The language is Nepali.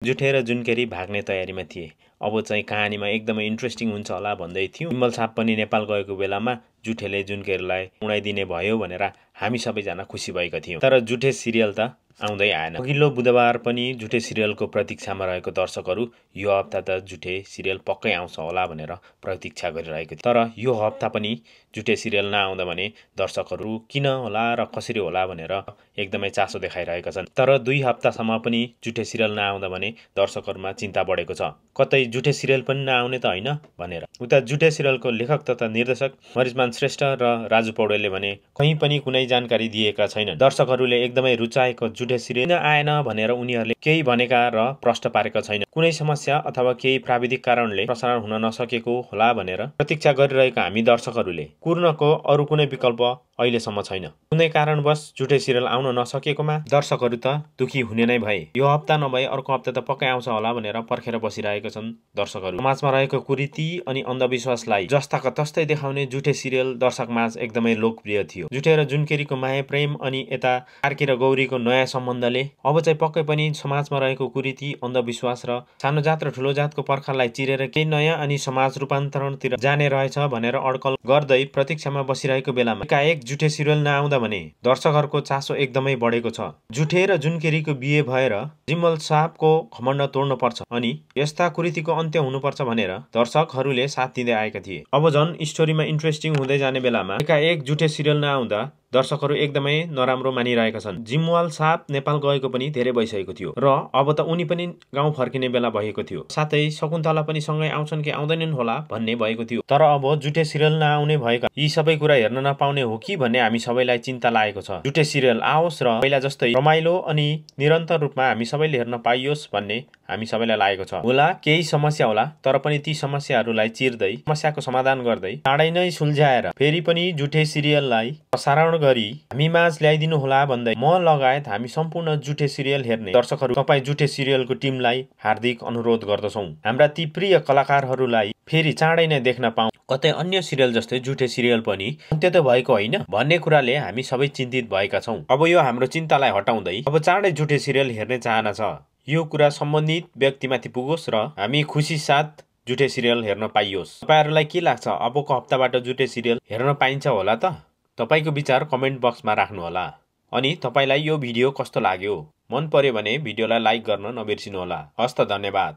जुठे र जुनकेरी भाग्ने तयारीमा थिए। अब चाहिँ कहानीमा एकदमै इन्ट्रेस्टिङ हुन्छ होला भन्दै थियौँ। बिमल साहब पनि नेपाल गएको बेलामा जुठेले जुनकेरीलाई उडाइदिने भयो भनेर हामी सबैजना खुसी भएका थियौँ। तर जुठे सिरियल त आउँदै आएन। अघिल्लो बुधबार पनि जुठे सिरियलको प्रतीक्षामा रहेको दर्शकहरू यो हप्ता त जुठे सिरियल पक्कै आउँछ होला भनेर प्रतीक्षा गरिरहेको थियो। तर यो हप्ता पनि जुठे सिरियल नआउँदा भने दर्शकहरू किन होला र कसरी होला भनेर एकदमै चासो देखाइरहेका छन्। तर 2 हप्तासम्म पनि जुठे सिरियल नआउँदा भने दर्शकहरूमा चिन्ता बढेको छ। कतै जुठे सिरियल पनि नआउने त होइन भनेर। उता जुठे सिरियलको लेखक तथा निर्देशक मरिचमान श्रेष्ठ र राजु पौडेलले भने कहीँ पनि कुनै जानकारी दिएका छैनन्। दर्शकहरूले एकदमै रुचाएको जुठे सिरियल किन आएन भनेर उनीहरूले केही भनेका र प्रश्न पारेका छैनन्। कुनै समस्या अथवा केही प्राविधिक कारणले प्रसारण हुन नसकेको होला भनेर प्रतीक्षा गरिरहेका हामी दर्शकहरूले कुर्नको अरू कुनै विकल्प अहिलेसम्म छैन। कुनै कारणवश जुठे सिरियल आउन नसकेकोमा दर्शकहरू त दुखी हुने नै भए। यो हप्ता नभए अर्को हप्ता त पक्कै आउँछ होला भनेर पर्खेर बसिरहेका छन् दर्शकहरू। समाजमा रहेको कुरीति अनि अन्धविश्वासलाई जस्ताका तस्तै देखाउने जुठे सिरियल दर्शकमाझ एकदमै लोकप्रिय थियो। जुठे र जुनकेरीको माया प्रेम अनि यता कार्की र गौरीको नयाँ सम्बन्धले अब चाहिँ पक्कै पनि समाजमा रहेको कुरीति अन्धविश्वास र सानो जात र ठुलो जातको पर्खाललाई चिरेर केही नयाँ अनि समाज रूपान्तरणतिर जाने रहेछ भनेर अड्कल गर्दै प्रतीक्षामा बसिरहेको बेलामा एकाएक जुठे सिरियल नआउँदा भने दर्शकहरूको चासो एकदमै बढेको छ। जुठे र जुनकेरीको बिहे भएर बिमल साहबको घमण्ड तोड्नुपर्छ अनि यस्ता कुरीतिको अन्त्य हुनुपर्छ भनेर दर्शकहरूले साथ दिँदै आएका थिए। अब झन् स्टोरीमा इन्ट्रेस्टिङ हुँदै जाने बेलामा एकाएक जुठे सिरियल नआउँदा दर्शकहरू एकदमै नराम्रो मानिरहेका छन्। जिमवाल साहब नेपाल गएको पनि धेरै भइसकेको थियो र अब त उनी पनि गाउँ फर्किने बेला भएको थियो। साथै शकुन्तला पनि सँगै आउँछन् कि आउँदैनन् होला भन्ने भएको थियो। तर अब जुठे सिरियल नआउने भएका यी सबै कुरा हेर्न नपाउने हो कि भन्ने हामी सबैलाई चिन्ता लागेको छ। जुठे सिरियल आओस् र पहिला जस्तै रमाइलो अनि निरन्तर रूपमा हामी सबैले हेर्न पाइयोस् भन्ने हामी सबैलाई लागेको छ। होला केही समस्या होला तर पनि ती समस्याहरूलाई चिर्दै समस्याको समाधान गर्दै चाँडै नै सुल्झाएर फेरि पनि जुठे सिरियललाई प्रसारण गरी हामी माझ ल्याइदिनु होला भन्दै म लगायत हामी सम्पूर्ण जुठे सिरियल हेर्ने दर्शकहरू तपाईँ जुठे सिरियलको टिमलाई हार्दिक अनुरोध गर्दछौँ। हाम्रा ती प्रिय कलाकारहरूलाई फेरि चाँडै नै देख्न पाऊँ। कतै अन्य सिरियल जस्तै जुठे सिरियल पनि अन्त्य त भएको होइन भन्ने कुराले हामी सबै चिन्तित भएका छौँ। अब यो हाम्रो चिन्तालाई हटाउँदै अब चाँडै जुठे सिरियल हेर्ने चाहना छ। यो कुरा सम्बन्धित व्यक्तिमाथि पुगोस् र हामी खुसी साथ जुठे सिरियल हेर्न पाइयोस्। तपाईहरुलाई के लाग्छ अबको हप्ताबाट जुठे सिरियल हेर्न पाइन्छ होला त? तपाईको विचार कमेन्ट बक्समा राख्नु होला। अनि तपाईलाई यो भिडियो कस्तो लाग्यो? मन पर्यो भने भिडियोलाई लाइक गर्न नबिर्सिनु होला। हस्त धन्यवाद।